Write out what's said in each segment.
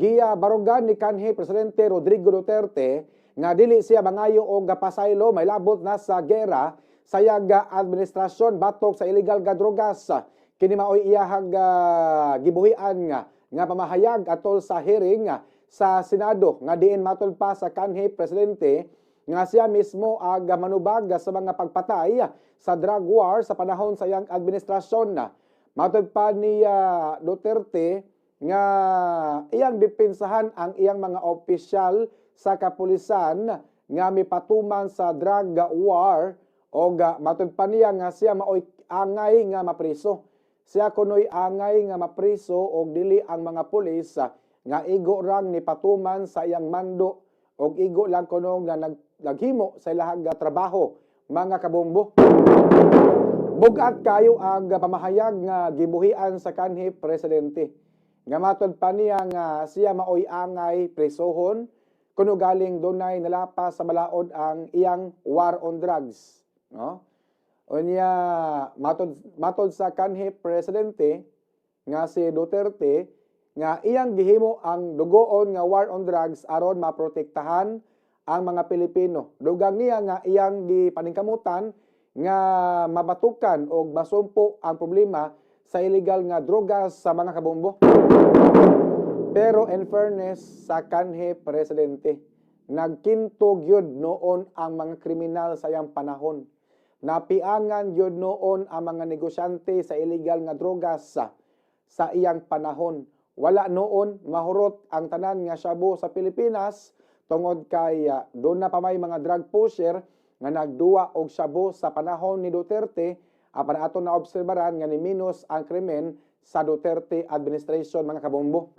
Giya barugan ni kanhi Presidente Rodrigo Duterte nga dili siya mangayo og pasaylo may labot na sa gera sa iyang administrasyon batok sa illegal nga drogas. Kini maoy iyahang gibuhian nga nga pamahayag atol sa hearing sa Senado nga diin matol pa sa kanhi presidente nga siya mismo ag manubag sa mga pagpatay sa drug war sa panahon sa iyang administrasyon. Matod pa ni Duterte nga iyang depensahan ang iyang mga opisyal sa kapulisan nga mipatuman sa drug war o matod pa niya nga siya maoy angay nga mapriso. Siya kunoy angay nga mapriso og dili ang mga pulis nga igo rang ni patuman sa iyang mando og igo lang kuno nga naghimo sa ilahang trabaho, mga kabombo. Bugat kayo ang pamahayag nga gibuhian sa kanhi presidente. Nga matod pa niya nga siya maoy angay presohon kuno galing dunay nalapas sa balaod ang iyang war on drugs, no? Unya matod sa kanhi presidente nga si Duterte nga iyang gihimo ang dugoon nga war on drugs aron maprotektahan ang mga Pilipino. Dugang niya nga iyang gipaningkamutan nga mabatukan og masumpo ang problema sa illegal nga drogas sa mga kabombo. Pero in fairness sa kanhi presidente, nagkinto gyud noon ang mga kriminal sa iyang panahon. Napiangan gyud noon ang mga negosyante sa illegal nga drogas sa iyang panahon. Wala noon mahurot ang tanan nga shabu sa Pilipinas tungod kay doon na pa may mga drug pusher nga nagduwa og shabu sa panahon ni Duterte, apan ato na obserbaran nga ni minus ang krimen sa Duterte administration, mga kabombo.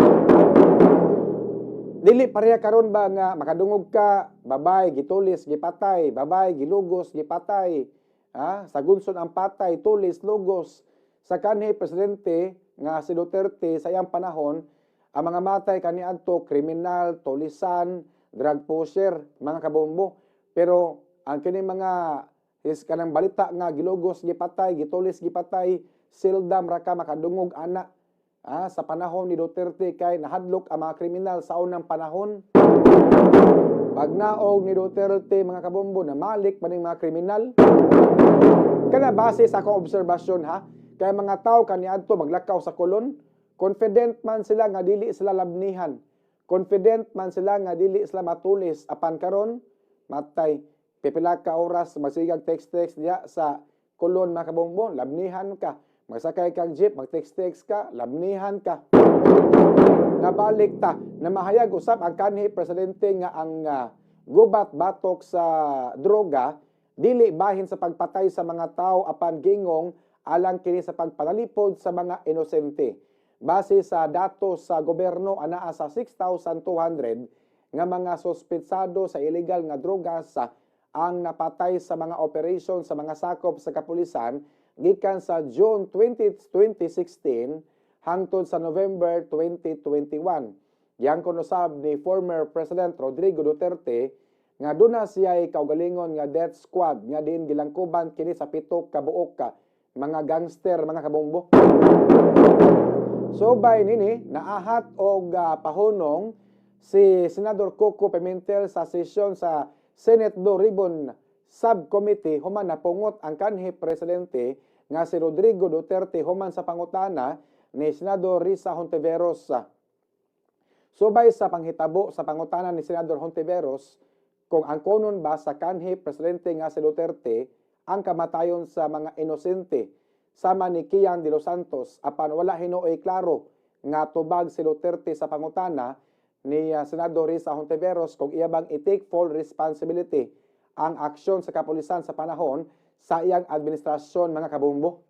Dili pareha karon ba nga makadungog ka, babay gitulis gipatay, babay gilugos gipatay, ha? Sa gunson ang patay, tulis, lugos. Sa kanhi presidente nga si Duterte sa iyang panahon, ang mga matay kaniadto kriminal, tulisan, drug pusher, mga kabombo. Pero ang kini mga is kanang balita nga gilugos gipatay, gitulis gipatay, seldom ra ka makadungog ana sa panahon ni Duterte kay nahadlok ang mga kriminal sa unang panahon. Pagnaog ni Duterte, mga kabombo, na malik pa ning mga kriminal. Kana base sa akong obserbasyon ha, kay mga tao kaniadto maglakaw sa kolon, confident man sila nga dili sila labnihan. Confident man sila nga dili sila matulis apan karon matay pipila ka oras magsigag text-text diya sa kolon, mga kabombo, labnihan ka. Magsakay kang jeep, mag-text-text ka, labnihan ka. Nabalik ta na mahayag usab ang kanhi presidente nga ang gubat batok sa droga dili bahin sa pagpatay sa mga tao apan gingong alang kini sa pagpanalipod sa mga inosente. Base sa datos sa gobyerno, anaa sa 6,200 nga mga suspetsado sa illegal nga drogas sa ang napatay sa mga operation sa mga sakop sa kapulisan gikan sa June 20, 2016 hangtod sa November 2021. Yang usab ni former President Rodrigo Duterte nga duna siya kaugalingon nga death squad nga diin gilangkuban kini sa 7 ka buok ka mga gangster, mga kabombo. Subay nini, naahat og pahunong si Senador Coco Pimentel sa sesyon sa Senate Blue Ribbon Subcommittee human napungot ang kanhi presidente nga si Rodrigo Duterte human sa pangutana ni Senador Risa Hontiveros. Subay sa panghitabo sa pangutana ni Senador Hontiveros kung ang konon ba sa kanhi presidente nga si Duterte ang kamatayon sa mga inosente sama ni Kian de los Santos, apan wala hinuoy klaro nga tubag si Duterte sa pangutana ni Senador Risa Hontiveros kung iya bang i-take full responsibility ang aksyon sa kapulisan sa panahon sa iyang administrasyon, mga kabombo.